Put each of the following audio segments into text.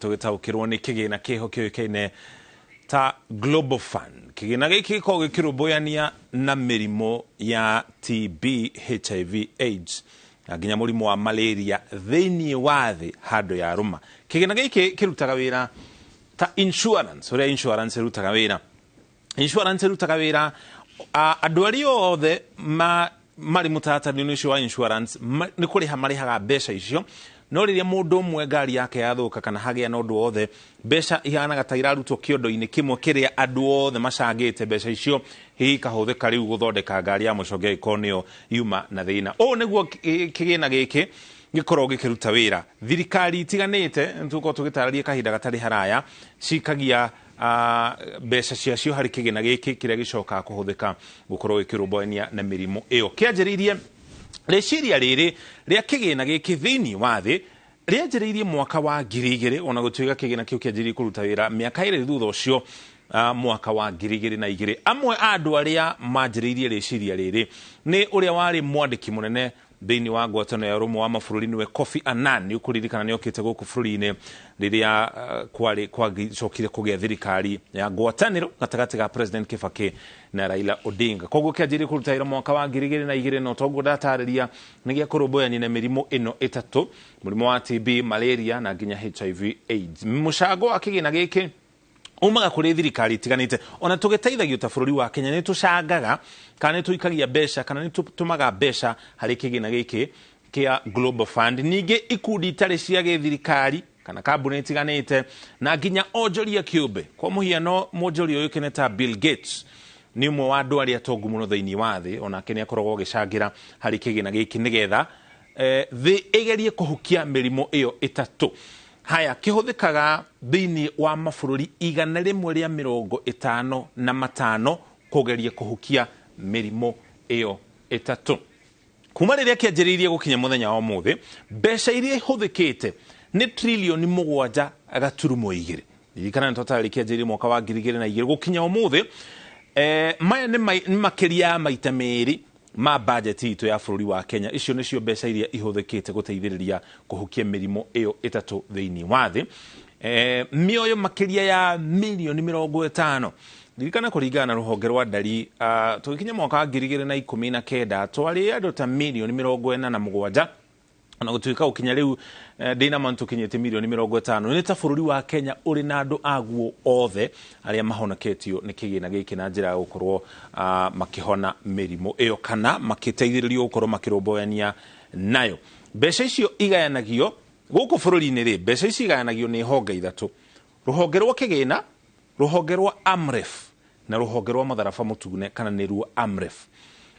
Tũgĩtaũkĩrwo nĩ kĩgĩna kĩho kĩũĩkaine ta Global Fund. Kĩgĩna gĩkĩ gĩkoragwo gĩkĩrũmbũyania na mĩrimũ ya TB, HIV, AIDS na nginya mũrimũ wa malaria thĩinĩ wa thĩ handũ ya rũma. Kĩgĩna gĩkĩ kĩrutaga wĩra ta insurance, ũrĩa insurance ĩrutaga wĩra. Insurance ĩrutaga wĩra andũ arĩa othe marĩ mũtaratara-inĩ ũcio wa insurance nĩ kũrĩha marĩhaga mbeca icio, no rĩrĩa mũndũ ũmwe ngari yake yathũka kana hagĩa na ũndũ wothe, mbeca ihanaga ta irarutwo kĩondo-inĩ kĩmwe kĩrĩa andũ othe macangĩte mbeca icio, hihi ikahũthĩka rĩu gũthondeka ngari ya mũconge ĩkorwo nĩyo yuma na thĩna. Ũũ nĩguo kĩgĩna gĩkĩ gĩkoragwo gĩkĩruta wĩra. Thirikari itiganĩte, nĩtũgũkorwo tũgĩtarĩria kahinda gatarĩ haraya, cikagia mbeca ciacio harĩ kĩgĩna gĩkĩ kĩrĩa gĩcokaga kũhũthĩka gũkorwo gĩkĩrũmbũyania na mĩrimũ ĩyo. Kĩanjĩrĩirie rĩciria rĩrĩ rĩa kĩgĩna gĩkĩ thĩinĩ wa thĩ rĩanjĩrĩirie mwaka wa 2000, ona gũtuĩka kĩgĩna kĩu kĩanjĩrĩirie kũruta wĩra mĩaka ĩrĩ thutha ũcio, mwaka wa 2002. Amwe a andũ arĩa manjĩrĩirie rĩciria rĩrĩ nĩ ũrĩa warĩ mwandĩki mũnene thĩinĩ wa ngwatanĩro ya ũrũmwe wa mabũrũri, nĩwe Kofi Annan. Nĩ ũkũririkana nĩ okĩte gũkũ bũrũri-inĩ rĩrĩa kwarĩ kwagĩcokire kũgĩa thirikari ya ngwatanĩro gatagatĩ ga President Kibaki na Raila Odinga. Koguo kĩanjĩrĩirie kũruta wĩra mwaka wa 2002, na toguo ndatarĩria nĩ gĩa kũrũmbũyania na mĩrimũ ĩno ĩtatũ, mũrimũ wa TB, malaria na nginya HIV AIDS. Mũcango wa kĩgĩna gĩkĩ umaga kũrĩ thirikari itiganĩte. Ona tũgĩteithagio ta bũrũri wa Kenya nĩ tũcangaga kana nĩ tũikagia mbeca kana nĩ tũtũmaga mbeca harĩ kĩgĩna gĩkĩ kĩa Global Fund. Ningĩ ikundi itarĩ cia gĩthirikari kana kambuni itiganĩte na nginya onjoria kĩũmbe. Kwa mũhiano mwonjoria ũyũ ũĩkaine ta Bill Gates nĩ ũmwe wa andũ arĩa atongu mũno thĩinĩ wa thĩ, onake nĩ akoragwo agĩcangĩra harĩ kĩgĩna gĩkĩ nĩgetha thĩ ĩgerie kũhukia mĩrimũ ĩyo ĩtatũ. Haya, kĩhũthĩkaga thĩinĩ wa mabũrũri 155 kũgeria kũhukia mĩrimũ ĩyo ĩtatũ. Kuma rĩrĩa kĩanjĩrĩirie gũkinya mũthenya wa ũmũthĩ, mbeca iria ihũthĩkĩte nĩ trilioni mũgwanja gaturumo igĩrĩ. Ririkana nĩ twatarĩria kĩanjĩrĩirie mwaka wa 2002 gũkinya ũmũthĩ. Maya nĩ makĩria ya maita merĩ ma budget itũ ya bũrũri wa Kenya. Icio nĩcio mbeca iria ihũthĩkĩte gũteithĩrĩria kũhukia mĩrimũ ĩyo ĩtatũ thĩinĩ wa thĩ. Mĩoyo makĩria ya mirioni 50. Ririkana kũringana na rũhonge rwa ndari, tũgĩkinya mwaka wa 2019 twarĩ andũ ta mirioni 47, ona gũtuĩka gũkinya rĩu ndĩna ma tũkinyĩte mirioni 50. Nĩ ta bũrũri wa Kenya ũrĩ na andũ aguo othe arĩa mahonoketio nĩ kĩgĩna gĩkĩ na njĩra ya gũkorwo makĩhona mĩrimũ ĩyo kana makĩteithĩrĩrio gũkorwo makĩrũmbũyania nayo. Mbeca icio igayanagio gũkũ bũrũri-inĩ rĩ, mbeca ici igayanagio nĩ honge ithatũ: rũhonge rwa kĩgĩna, rũhonge rwa AMREF na rũhonge rwa mũtharaba mũtune kana nĩruo AMREF.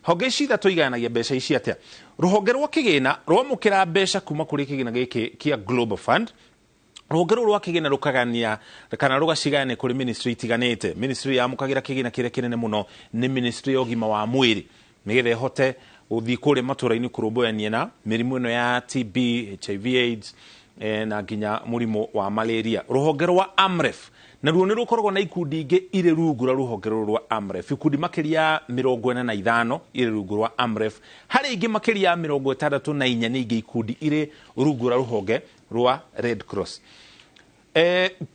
Honge ici ithatũ igayanagia mbeca ici atĩa? Rũhonge rwa kĩgĩna rwamũkĩra mbeca kuma kũrĩ kĩgĩna gĩkĩ kĩa Global Fund. Rũhonge rũrũ rwa kĩgĩna rũkagania kana rũgacigayania kũrĩ ministry itiganĩte. Ministry yamũkagĩra kĩgĩna kĩrĩa kĩnene mũno nĩ ministry ya ũgima wa mwĩrĩ, nĩgetha ĩhote gũthiĩ kũrĩa matũũra-inĩ kũrũmbũyania na mĩrimũ ĩno ya TB, HIV AIDS, na nginya mũrimũ wa malaria. Rũhonge rwa AMREF naruo nĩ rũkoragwo na ikundi ingĩ irĩ rungu rwa rũhonge rũrũ rwa AMREF, ikundi makĩria ya 45 irĩ rungu rwa AMREF, harĩ ingĩ makĩria ya 64 nĩ ingĩ ikundi irĩ rungu rwa rũhonge rwa Red Cross.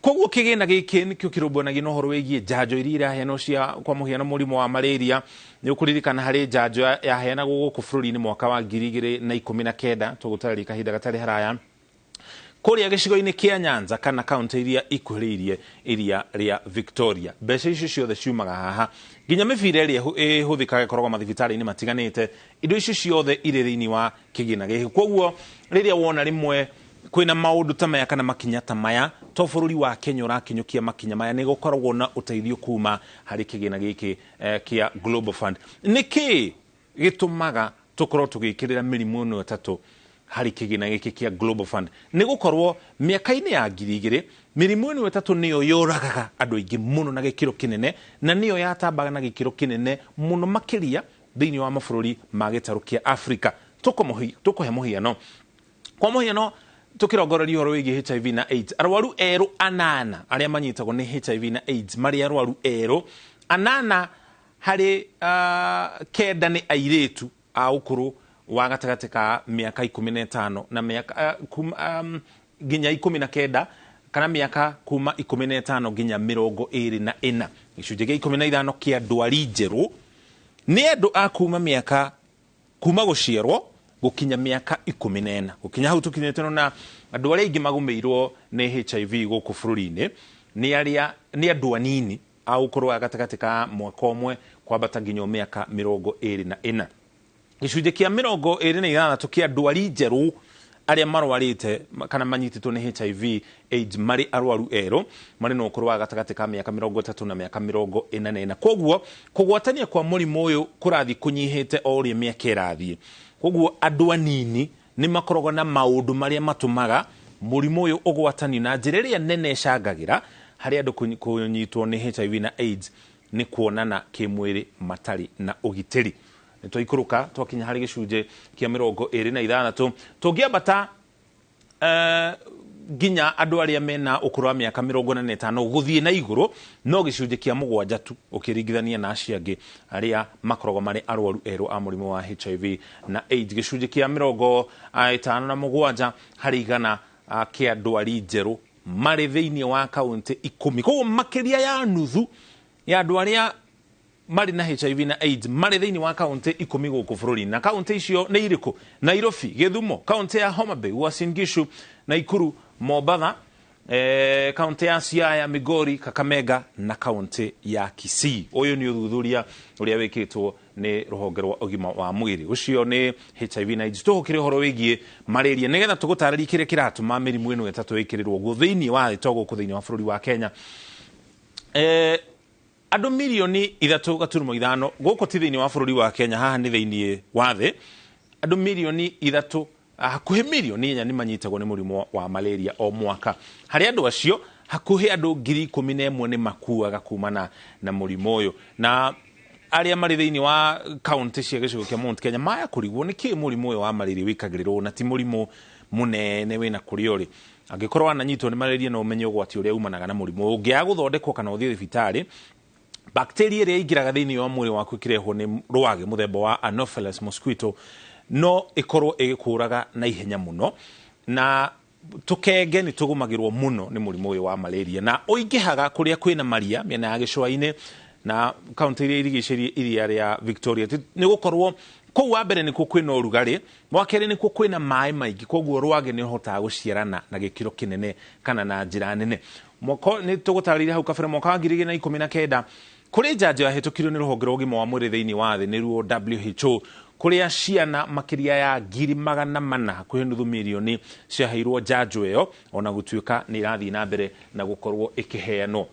Koguo kĩgĩna gĩkĩ nĩkĩo kĩrũmbũyanagia na ũhoro wĩgiĩ njanjo iria iraheanwo cia kwa mũhiano mũrimũ wa malaria. Nĩ ũkũririkana harĩ njanjo yaheanagwo gũkũ bũrũri-inĩ mwaka wa 2019, tũgũtarĩria kahinda gatarĩ haraya, kũrĩa gĩcigo-inĩ kĩa Nyanza kana kaunti iria ikuhĩrĩirie iria rĩa Victoria. Mbeca icio ciothe ciumaga haha, nginya mĩbira ĩrĩa ĩhũthĩkaga ĩkoragwo mathibitarĩ-inĩ matiganĩte. Indo icio ciothe irĩ thĩinĩ wa kĩgĩna gĩkĩ. Koguo rĩrĩa wona rĩmwe kwĩna maũndũ ta maya kana makinya ta maya, to bũrũri wa Kenya ũrakinyũkia makinya maya, nĩ gũkoragwo na ũteithio kuma harĩ kĩgĩna gĩkĩ kĩa Global Fund. Nĩkĩ gĩtũmaga tũkorwo tũgĩkĩrĩra mĩrimũ ĩno ĩtatũ harĩ kĩgĩna gĩkĩ kĩa Global Fund? Nĩ gũkorwo mĩaka-inĩ ya 2000 mĩrimũ ĩno ĩtatũ nĩyo yũragaga andũ aingĩ mũno na gĩkĩro kĩnene, na nĩyo yatambaga na gĩkĩro kĩnene mũno makĩria thĩinĩ wa mabũrũri ma gĩtarũ kĩa Afrika. Tũkũhe mũhiano, kwa mũhiano tũkĩrongoreria ũhoro wĩgiĩ HIV na AIDS, arwaru erũ anana arĩa manyitagwo nĩ HIV na AIDS marĩ arwaru erũ anana harĩ 9 nĩ airĩtu a ũkũrũ wa gatagatĩ ka mĩaka 15 na mĩaka nginya 19 kana mĩaka kuma 15 nginya 24. Gĩcunjĩ kĩa 15 kĩa ndwari njerũ nĩ andũ a kuma mĩaka kuma gũciarwo gũkinya mĩaka 14. Gũkinya hau tũkinyĩte na andũ arĩa aingĩ magũmĩirwo nĩ HIV gũkũ bũrũri-inĩ nĩ arĩa nĩ andũ anini a ũkũrũ wa gatagatĩ ka mwaka ũmwe kwambata nginya mĩaka 24. Gĩcunjĩ kĩa 26 kĩa ndwari njerũ arĩa marwarĩte kana manyitĩtwo nĩ HIV AIDS marĩ arwaru erũ marĩ na ũkũrũ wa gatagatĩ ka mĩaka 30 na mĩaka 44. Koguo kũgwatania kwa mũrimũ ũyũ kũrathiĩ kũnyihĩte o ũrĩa mĩaka ĩrathiĩ. Koguo andũ anini nĩ makoragwo na maũndũ marĩa matũmaga mũrimũ ũyũ ũgwatanio na njĩra ĩrĩa nene ĩcangagĩra harĩ andũ kũnyitwo nĩ HIV na AIDS nĩ kuonana kĩmwĩrĩ matarĩ na ũgitĩri. Nĩ twaikũrũka twakinya harĩ gĩcunjĩ kĩa 26. Tũngĩambata nginya andũ arĩa mena ũkũrũ wa mĩaka 45 gũthiĩ na igũrũ no gĩcunjĩ kĩa 7 tu ũkĩringithania na acio angĩ arĩa makoragwo marĩ arwaru erũ a mũrimũ wa HIV na AIDS. Gĩcunjĩ kĩa 57 harĩ igana kĩa ndwari njerũ marĩ thĩinĩ wa kaũntĩ 10. Koguo makĩria ya nuthu ya andũ arĩa marĩ na HIV na AIDS marĩ thĩinĩ wa kaũntĩ 10 gũkũ bũrũri-inĩ. Na kaũntĩ icio nĩ irĩkũ? Nairobi, Gĩthumo, kaũntĩ ya Homa Bay, Uasin Gishu, Nakuru, Mombatha, kaũntĩ ya Siaya, Migori, Kakamega na kaũntĩ ya Kisii. Ũyũ nĩ ũthuthuria ũrĩa wĩkĩtwo nĩ rũhonge rwa ũgima wa mwĩrĩ. Ũcio nĩ HIV na AIDS. Tũgũkĩre ũhoro wĩgiĩ malaria nĩgetha tũgũtarĩrie kĩrĩa kĩratũma mĩrimũ ĩno ĩtatũ ĩkĩrĩrwo ũguo thĩinĩ wa thĩ to gũkũ thĩinĩ wa bũrũri wa Kenya. Andũ mirioni 3.5 gũkũ ti thĩinĩ wa bũrũri wa Kenya, haha nĩ thĩinĩ wa thĩ. Andũ mirioni 3 hakuhĩ mirioni 4 nĩ manyitagwo nĩ mũrimũ wa malaria o mwaka. Harĩ andũ acio hakuhĩ andũ 11,000 nĩ makuaga kumana na mũrimũ ũyũ. Na arĩa marĩ thĩinĩ wa kaũntĩ cia gĩcigo kĩa Mount Kenya maya kũrigwo nĩ kĩ mũrimũ ũyũ wa malaria wĩkagĩrĩrwo na ti mũrimũ mũnene wĩna kũrĩa ũrĩ. Angĩkorwo wananyitwo nĩ malaria no ũmenye ũgwati ũrĩa umanaga na mũrimũ. Ũngĩaga gũthondekwo kana ũthiĩ thibitarĩ, bacteria ĩrĩa ĩingĩraga thĩinĩ wa mwĩrĩ waku ĩkĩrehwo nĩ rwagĩ mũthemba wa Anopheles mosquito no ĩkorwo ĩgĩkũraga na ihenya mũno, na tũkenge nĩ tũgũmagĩrwo mũno nĩ mũrimũ ũyũ wa malaria na ũingĩhaga kũrĩa kwĩna maria mĩena ya gĩcũa-inĩ na kaũntĩ iria irigicĩirie iria rĩa Victoria. Nĩ gũkorwo kũu wa mbere nĩkuo kwĩna ũrugarĩ, wa kerĩ nĩkuo kwĩna maĩ maingĩ, koguo rwagĩ nĩ rũhotaga gũciarana na gĩkĩro kĩnene kana na njĩra nene. Mwaka nĩ tũgũtarĩria hau kabere, mwaka wa 2019 kũrĩ njanjo yahĩtũkirio nĩ rũhonge rwa ũgima wa mwĩrĩ thĩinĩ wa thĩ nĩruo WHO, kũrĩa ciana makĩria ya 400,000 hakuhĩ nuthu mirioni ciaheirwo njanjo ĩyo ona gũtuĩka nĩ ĩrathiĩ na mbere na gũkorwo ĩkĩheanwo.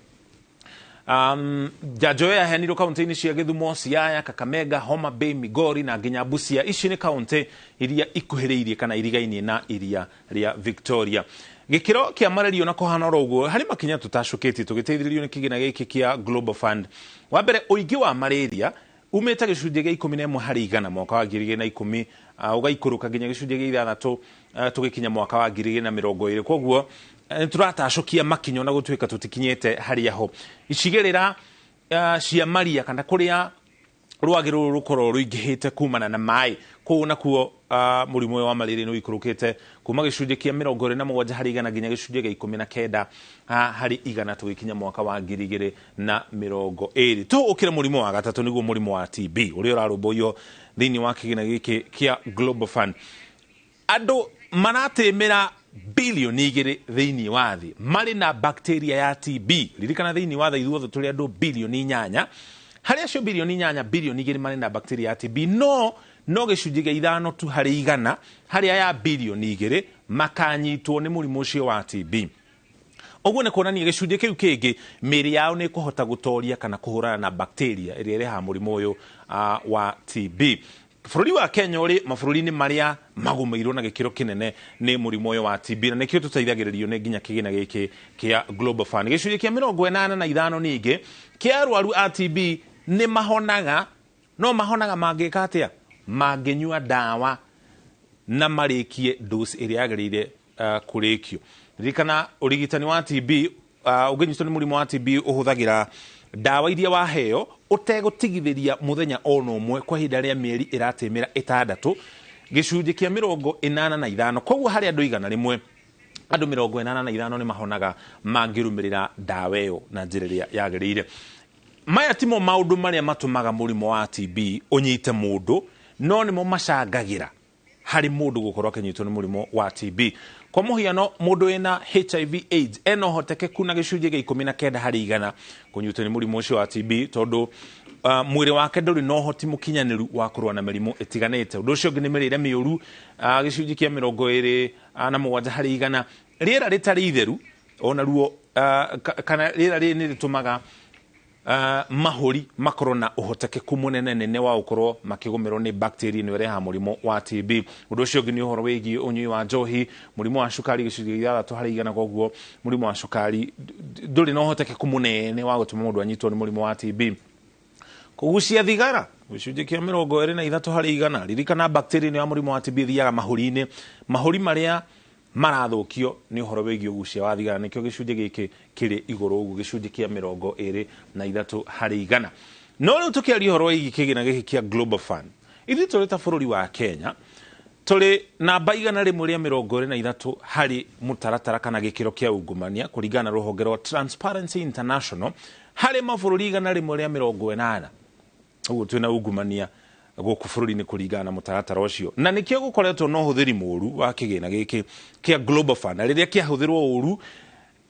Njanjo ĩyo yaheanirwo kaũntĩ-inĩ cia Gĩthumo, Siaya, Kakamega, Homa Bay, Migori na nginya Busia. Ici nĩ kaũntĩ iria ikuhĩrĩirie kana irigainie na iria rĩa Victoria. Gĩkĩro kĩa malaria na kũhana oro ũguo harĩ makinya tũtacũkĩtie tũgĩteithĩrĩrio nĩ kĩgĩna gĩkĩ kĩa Global Fund. Wa mbere, ũingĩ wa malaria umĩte gĩcunjĩ gĩa 11 harĩ igana mwaka wa 2010 ũgaikũrũka nginya gĩcunjĩ gĩa 6 tũgĩkinya mwaka wa 2020. Koguo nĩ tũratacũkia makinya ona gũtuĩka tũtikinyĩte harĩa ho. Icigĩrĩra cia maria kana kũrĩa rwagĩ rũrũ rũkorwo rũingĩhĩte kumana na maĩ kũu nakuo mũrimũ ũyũ wa malaria nĩ ũikũrũkĩte kuma gĩcunjĩ kĩa 27 harĩ igana nginya gĩcunjĩ gĩa 19 harĩ igana tũgĩkinya mwaka wa 2020. Tũũkĩre mũrimũ wa gatatũ nĩguo mũrimũ wa TB ũrĩa ũrarũmbũiyo thĩinĩ wa kĩgĩna gĩkĩ kĩa Global Fund. Andũ maratĩmĩra bilioni 2 thĩinĩ wa thĩ marĩ na bacteria ya TB. Ririkana thĩinĩ wa thĩ ithuothe tũrĩ andũ bilioni 8. Harĩ acio bilioni 8, bilioni 2 marĩ na bacteria ya TB, no gĩcunjĩ gĩa 5 tu harĩ igana harĩ aya bilioni 2 makanyitwo nĩ mũrimũ ũcio wa TB. Ũguo nĩ kuonania gĩcunjĩ kĩu kĩngĩ mĩĩrĩ yao nĩ ĩkũhota gũtoria kana kũhũrana na bacteria ĩrĩa ĩrehaga mũrimũ ũyũ wa TB. Bũrũri wa Kenya ũrĩ mabũrũri-inĩ marĩa magũmĩirwo na gĩkĩro kĩnene nĩ mũrimũ ũyũ wa TB, na nĩkĩo tũteithagĩrĩrio nĩ nginya kĩgĩna gĩkĩ kĩa Global Fund. Gĩcunjĩ kĩa 85 ningĩ kĩa arwaru a TB nĩ mahonaga, no mahonaga mangĩka atĩa? Mangĩnyua ndawa na marĩkie dose ĩrĩa yagĩrĩire kũrĩkio. Ririkana ũrigitani wa TB, ũngĩnyitwo nĩ mũrimũ wa TB ũhũthagĩra ndawa iria waheo ũtegũtigithĩria mũthenya ona ũmwe kwa ihinda rĩa mĩeri ĩratĩmĩra 6, gĩcunjĩ kĩa 85. Koguo harĩ andũ 100 Andũ 85 nĩ mahonaga mangĩrũmĩrĩra ndawa ĩyo na njĩra ĩrĩa yagĩrĩire. Maya timo maũndũ marĩa matũmaga mũrimũ wa TB ũnyite mũndũ, no nĩmo macangagĩra harĩ mũndũ gũkorwo akĩnyitwo nĩ mũrimũ wa TB. Kwa mũhiano, mũndũ wĩna HIV AIDS ena ũhotekeku na gĩcunjĩ gĩa 19 harĩ igana kũnyitwo nĩ mũrimũ ũcio wa TB, tondũ mwĩrĩ wake ndũrĩ na ũhoti mũkinyanĩru wa kũrũa na mĩrimũ ĩtiganĩte. Ũndũ ũcio ũngĩ nĩ mĩrĩre mĩũru, gĩcunjĩ kĩa 27 harĩ igana. Rĩera rĩtarĩ itheru onaruo, kana rĩera rĩrĩ nĩ rĩtũmaga mahũri makorwo na ũhotekeku mũnene nene wa gũkorwo makĩgũmĩrwo nĩ bacteria ĩno ĩrehaga mũrimũ wa TB. Ũndũ ũcio ũngĩ nĩ ũhoro wĩgiĩ ũnyui wa njohi, mũrimũ wa cukari gĩcunjĩ gĩa 6 harĩ igana. Koguo mũrimũ wa cukari ndũrĩ na ũhotekeku mũnene wa gũtũma mũndũ anyitwo nĩ mũrimũ wa TB. Kũgucia thigara gĩcunjĩ kĩa 23 harĩ igana. Ririkana bacteria ĩno ya mũrimũ wa TB ĩthiaga mahũri-inĩ, mahũri marĩa marathũkio nĩ ũhoro wĩgiĩ ũgucia wa thigara, nĩkĩo gĩcunjĩ gĩkĩ kĩrĩ igũrũ ũguo, gĩcunjĩ kĩa 23 harĩ igana. No rĩu tũkĩaria ũhoro wĩgiĩ kĩgĩna gĩkĩ kĩa Global Fund, ithuĩ tũrĩ ta bũrũri wa Kenya tũrĩ namba 123 harĩ mũtaratara kana gĩkĩro kĩa ungumania kũringana na rũhonge rwa Transparency International harĩ mabũrũri 180. Ũguo twĩna ungumania gũkũ bũrũri-inĩ kũringana na mũtaratara ũcio, na nĩkĩo gũkoretwo na ũhũthĩri mũũru wa kĩgĩna gĩkĩ kĩa Global Fund. Na rĩrĩa kĩahũthĩrwo ũru,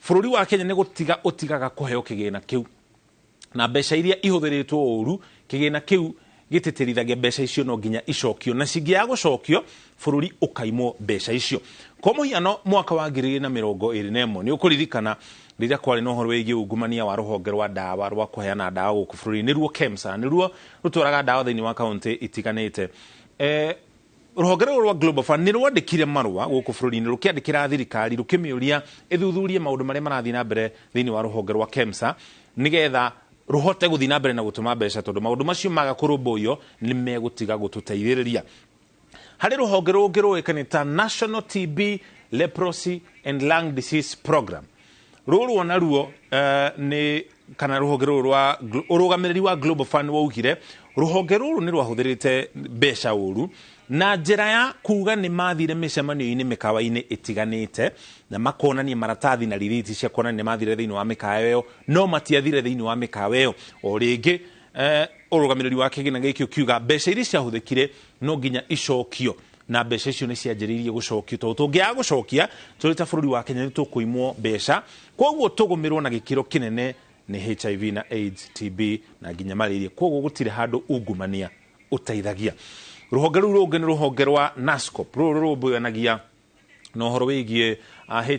bũrũri wa Kenya nĩ gũtiga ũtigaga kũheo kĩgĩna kĩu, na mbeca iria ihũthĩrĩtwo ũru, kĩgĩna kĩu gĩtĩtĩrithagia mbeca icio no nginya icokio, na cingĩaga gũcokio bũrũri ũkaimwo mbeca icio. Kwa mũhiano, mwaka wa 2021 nĩ ũkũririkana rĩrĩa kwarĩ na ũhoro wĩgiĩ ungumania wa rũhonge rwa ndawa rwa kũheana ndawa gũkũ bũrũri-inĩ, nĩruo KEMSA, nĩruo rũtwaraga ndawa thĩinĩ wa kaũntĩ itiganĩte. Rũhonge rũrũ rwa Global Fund nĩ rwandĩkire marũa gũkũ bũrũri-inĩ rũkĩandĩkĩra thirikari rũkĩmĩũria ĩthuthurie maũndũ marĩa marathiĩ na mbere thĩinĩ wa rũhonge rwa KEMSA nĩgetha rũhote gũthiĩ na mbere na gũtũma mbeca, tondũ maũndũ macio maga kũrũmbũiyo nĩ megũtiga gũtũteithĩrĩria. Harĩ rũhonge rũngĩ rũĩkaine ta National TB Leprosy and Lung Disease Program. Rũrũ onaruo nĩ kana rũhonge rũrũ rwa ũrũgamĩrĩri wa Global Fund waugire rũhonge rũrũ nĩ rwahũthĩrĩte mbeca ũru na njĩra ya kuga nĩ mathire mĩcemanio-inĩ mĩkawa-inĩ ĩtiganĩte na makonania maratathi na rithiti cia kuonania nĩ mathire thĩinĩ wa mĩkawa ĩyo, no matiathire thĩinĩ wa mĩkawa ĩyo. O rĩngĩ ũrũgamĩrĩri wa kĩgĩna gĩkĩ ũkiuga mbeca iria ciahũthĩkire no nginya icokio, na mbeca icio nĩ cianjĩrĩirie gũcokio, tondũ tũngĩaga gũcokia tũrĩ ta bũrũri wa Kenya nĩ tũkũimwo mbeca, koguo tũgũmĩrwo na gĩkĩro kĩnene nĩ HIV na AIDS, TB na nginya malaria. Koguo gũtirĩ handũ ungumania ũteithagia. Rũhonge rũu rũngĩ nĩ rũhonge rwa NASCOP, rũrũ rũrũmbũyanagia na ũhoro wĩgiĩ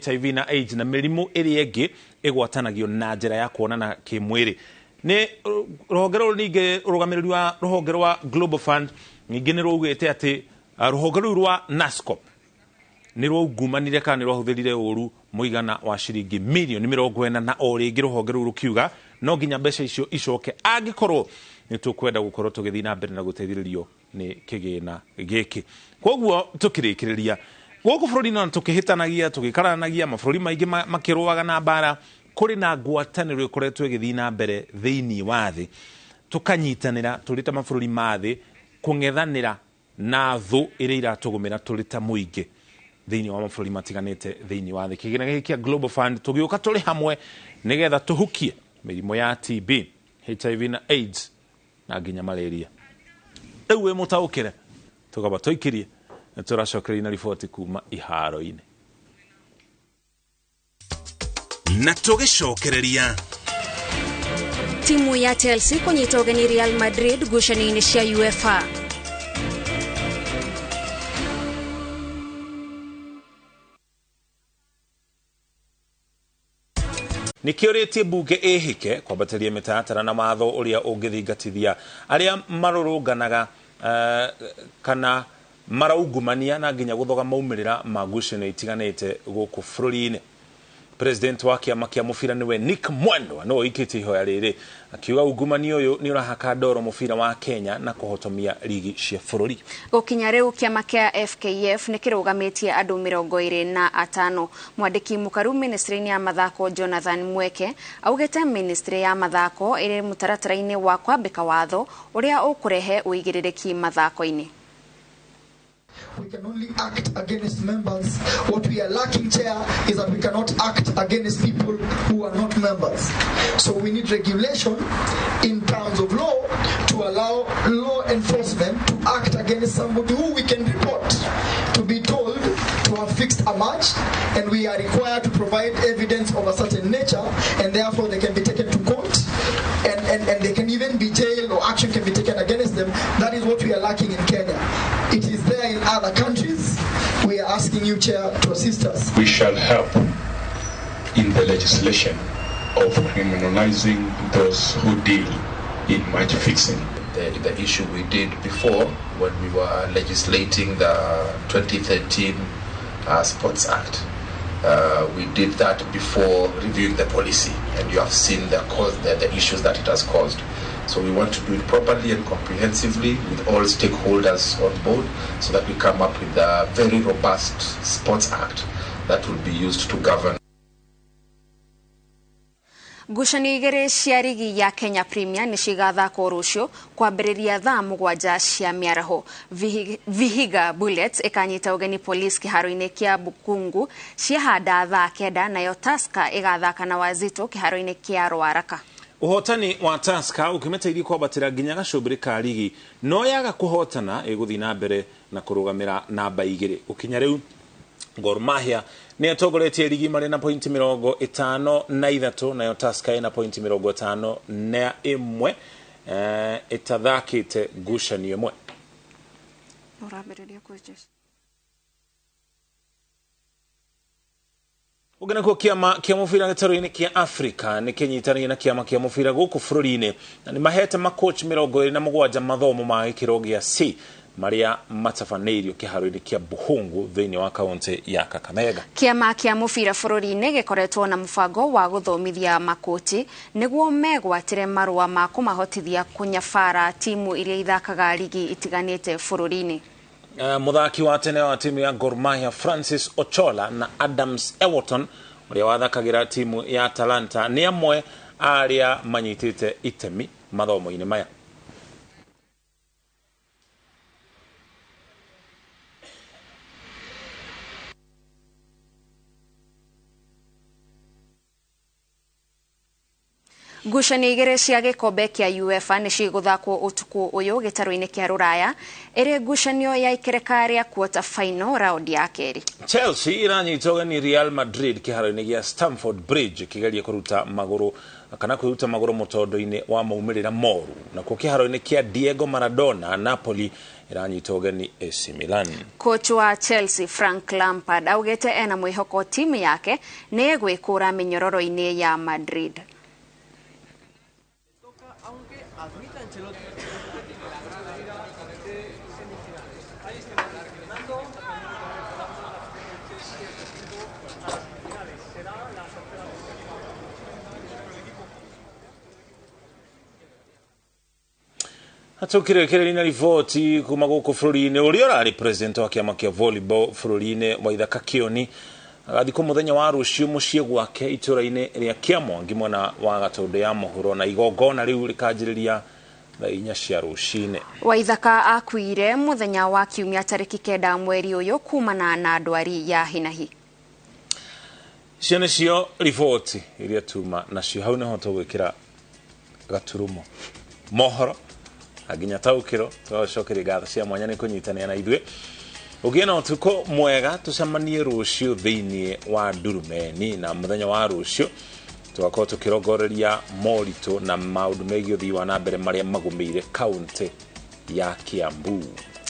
HIV na AIDS na mĩrimũ ĩrĩa ĩngĩ ĩgwatanagio na njĩra ya kuonana kĩmwĩrĩ. Nĩ rũhonge rũrũ ningĩ ũrũgamĩrĩri wa rũhonge rwa Global Fund ningĩ nĩ rũugĩte atĩ rũhonge rũu rwa NASCOP nĩ rwaungumanire kana nĩ rwahũthĩrire ũru mũigana wa ciringi mirioni 40, na o rĩngĩ rũhonge rũu rũkiuga no nginya mbeca icio icoke angĩkorwo nĩ tũkwenda gũkorwo tũgĩthiĩ na mbere na gũteithĩrĩrio nĩ kĩgĩna gĩkĩ. Koguo tũkĩrĩkĩrĩria gũkũ bũrũri-inĩ na tũkĩhĩtanagia tũgĩkaranagia mabũrũri maingĩ makĩrũaga na mbara, kũrĩ na ngwatanĩro ĩkoretwo ĩgĩthiĩ na mbere thĩinĩ wa thĩ, tũkanyitanĩra tũrĩ ta mabũrũri ma thĩ kũng'ethanĩra na thũ ĩrĩa iratũgũmĩra tũrĩ ta mũingĩ thĩinĩ wa mabũrũri matiganĩte thĩinĩ wa thĩ. Kĩgĩna gĩkĩ kĩa Global Fund tũgĩũka tũrĩ hamwe nĩgetha tũhukie mĩrimũ ya TB, HIV na AIDS na nginya malaria. Rĩu wĩ mũtaũkĩre tũkaba tũikirie na tũracokereria na riboti kuma iharo-inĩ. Na tũgĩcokereria timu ya Chelsea kũnyita ũgeni Real Madrid ngucanio-inĩ cia UEFA. Nĩkĩũrĩtie mbunge ĩhĩke kwambatĩria mĩtaratara na watho ũrĩa ũngĩthingatithia arĩa marũrũnganaga kana maraungumania na nginya gũthoga maumĩrĩra ma ngucanio itiganĩte gũkũ bũrũri-inĩ. President wa kĩama kĩa mũbira nĩwe Nick Mwendwa nĩwe ũikĩtie ihoya rĩrĩ akiuga ungumania ũyũ nĩ ũrahaka ndoro mũbira wa Kenya na kũhotomia rigi cia bũrũri. Gũkinya rĩu kĩama kĩa FKF nĩ kĩrũgamĩtie andũ 25. Mwandĩki mũkaru ministry-inĩ ya mathako Jonathan Mweke augĩte ministry ya mathako ĩrĩ mũtaratara-inĩ wa kwambĩka watho ũrĩa ũkũrehe ũigĩrĩrĩki mathako-inĩ. We can only act against members. What we are lacking, Chair, is that we cannot act against people who are not members. So we need regulation in terms of law to allow law enforcement to act against somebody who we can report to be told to have fixed a match, and we are required to provide evidence of a certain nature, and therefore they can be taken to court, and they can even be jailed or action can be taken against them. That is what we are lacking in Kenya. It is there in other countries. We are asking you, Chair, to assist us. We shall help in the legislation of criminalizing those who deal in match fixing. The issue we did before when we were legislating the 2013 Sports Act. We did that before reviewing the policy, and you have seen the cause, the issues that it has caused. So we want to do it properly and comprehensively with all stakeholders on board, so that we come up with a very robust Sports Act that will be used to govern. Ngucanio igĩrĩ cia rigi ya Kenya Premier nĩ cigathakwo rũciũ kwambĩrĩria thaa 7 cia mĩaraho. Vihiga Bullets ĩkanyita ũgeni Police kĩharo-inĩ kĩa Bukungu ciahanda thaa 9, nayo Tusker ĩgathaka na Wazito kĩharo-inĩ kĩa Ruaraka. Ũhotani wa Tusker ũkĩmĩteithia kwambatĩra nginya gacũmbĩrĩ ka rigi, no yaga kũhotana ĩgũthiĩ na mbere na kũrũgamĩra namba 2. Gũkinya rĩu Gor Mahia nĩ atongoretie rigi marĩ na pointi 53, nayo Tusker ĩna pointi 51 ĩtathakĩte ngucanio ĩmwe. Ũngĩ kĩama kĩa mũbira gĩtarũ-inĩ kĩa Afrika nĩ kĩnyitanĩire na kĩama kĩa mũbira gũkũ bũrũri-inĩ na nĩ mahete makochi 27 mathomo ma gĩkĩro gĩa C marĩa matabanĩirio kĩharo-inĩ kĩa Buhungu thĩinĩ wa kaunti ya Kakamega. Kĩama kĩa mũbira bũrũri-inĩ gĩkoretwo na mũbango wa gũthomithia makochi nĩguo megwatĩre marũa ma kũmahotithia kũnyabara timu iria ithakaga rigi itiganĩte bũrũri-inĩ. Mũthaki wa tene wa timu ya Gor Mahia Francis Ochola na Adams Ewerton ũrĩa wathakagĩra timu ya Talanta nĩ amwe arĩa manyitĩte itemi mathomo-inĩ maya. Ngucanio igĩrĩ cia gĩkombe kĩa UEFA nĩ cigũthakwo ũtukũ ũyũ gĩtarũ-inĩ kĩa Rũraya, ĩrĩ ngucanio ya ikereka rĩa quarter final round ya kerĩ. Chelsea ĩranyita ũgeni Real Madrid kĩharo-inĩ gĩa Stamford Bridge ĩkĩgeria kũruta magũrũ kana kwĩruta magũrũ mũtondo-inĩ wa maumĩrĩra moru. Nakuo kĩharo-inĩ kĩa Diego Maradona, Napoli ĩranyita ũgeni AC Milan. Coach wa Chelsea Frank Lampard augĩte ena mwĩhoko timu yake nĩ ĩgwĩkũra mĩnyororo-inĩ ya Madrid. Atukĩrĩkĩrĩria na riboti kuma gũkũ bũrũri-inĩ, ũrĩa ũrarĩ president wa kĩama kĩa volleyball bũrũri-inĩ Waithaka Kĩoni agathikwo mũthenya wa rũciũ mũciĩ gwake itũũra-inĩ rĩa Kĩamwangi mwena wa Gatũndũ ya mũhuro, na igongona rĩu rĩkanjĩrĩria thaa 4 cia rũcinĩ. Waithaka akuire mũthenya wa kiumia tarĩki 9 mweri ũyũ kumana na ndwari ya hinahi. Icio nĩcio riboti iria tuma nacio, hau nĩho tũgwĩkĩra gaturumo mohoro nginya taũkĩro. Tũgacokeria ngatho cia mwanya nĩ kũnyitanĩra na ithuĩ. Ũgĩe na ũtukũ mwega, tũcemanie rũciũ thĩinĩ wa Ndurumeni, na mũthenya wa rũciũ tũgakorwo tũkĩrongoreria moritũ na maũndũ megiĩ ũthii wa na mbere marĩa magũmĩire kaũntĩ ya Kiambu.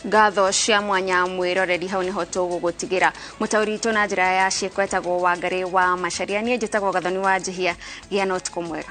Ngatho cia mwanya mwĩroreri, hau nĩho tũgũgũtigĩra. Mũtaũri witũ na njĩra ya ciĩko etagwo Wangarĩ wa Macharia, niĩ njĩtagwo Gathoni wa Njihia. Gĩa na ũtukũ mwega.